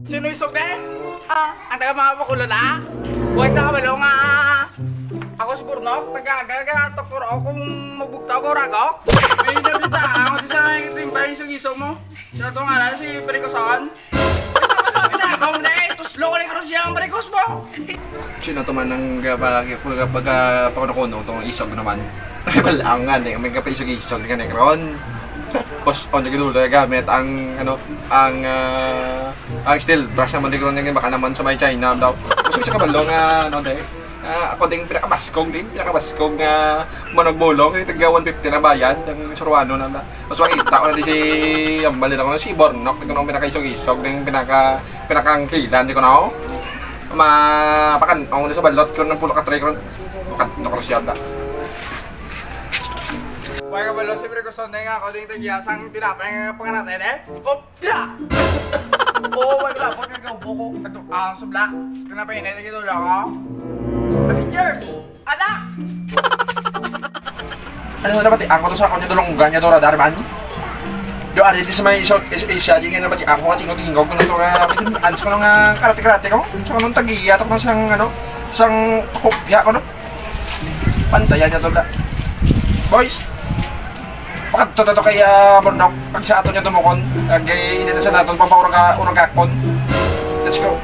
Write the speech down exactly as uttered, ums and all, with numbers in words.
Sino isog, be? Ah, ang taga mga bakulo na? Buhay sa kabalo nga ako si Burnok, taga-aga, taga-tukuro ako kung mabugtaw ko, ragok. May nabita ako di sa mga itim pa isog-isog mo. Sino to nga na? Si Pericoson? Basta ka na pinagaw mo na eh. Tuslo ko na yung krus siya ang Pericos mo. Sino to man ang gaba-, gaba-, gaba-, pakuno-kuno tong isog naman? Ay, balaan nga, di kami kapaisog-isog, di ka na karon. Pos, on, nagdulo, gamit ang, ano, ang, ah, ang steel brush naman, di ko rin, baka naman sa may China daw. Gusto ko sa kabalo nga, ano, di. Ah, ako ding pinakabaskog, din, pinakabaskog nga managbolong, yung taga one fifty na bayad, ang suruano na na. Mas makita ko na di si, ang bali na ko na si Bornok, ito nang pinakaisog-isog, ding pinaka, pinakangkilan, di ko na, oh. Ma, pakan, ako na sa balot, ko ng pulo ka tray, ko ng, pakan, ito ko siya, da. Wala ka balo, siyempre gusto na nga ako ding tagyasang tinapay nga panganatay, eh. Op! Ya! Oo, wala po, nagkaupo ko. Ito, ah, subla. Ito na pa yun, ito, ito, ito, Avengers! Anak! Ano na ba ti ang ko to sa akon niya dulunggan niya dora darman? Do ari di sa may South East Asia, di nga na ba ti ang ko katingog-tingog ko na to nga, ans ko nga karate-karate ko. Sa kanong tagiya to ko sang, ano, sang hopya ko, no? Pantayan niya to, bla. Boys, pakadto na to kay, ah, Bornok. Pag sa ato niya tumukon, kay hindi na sa naton papaurag-, uragakon. Let's go.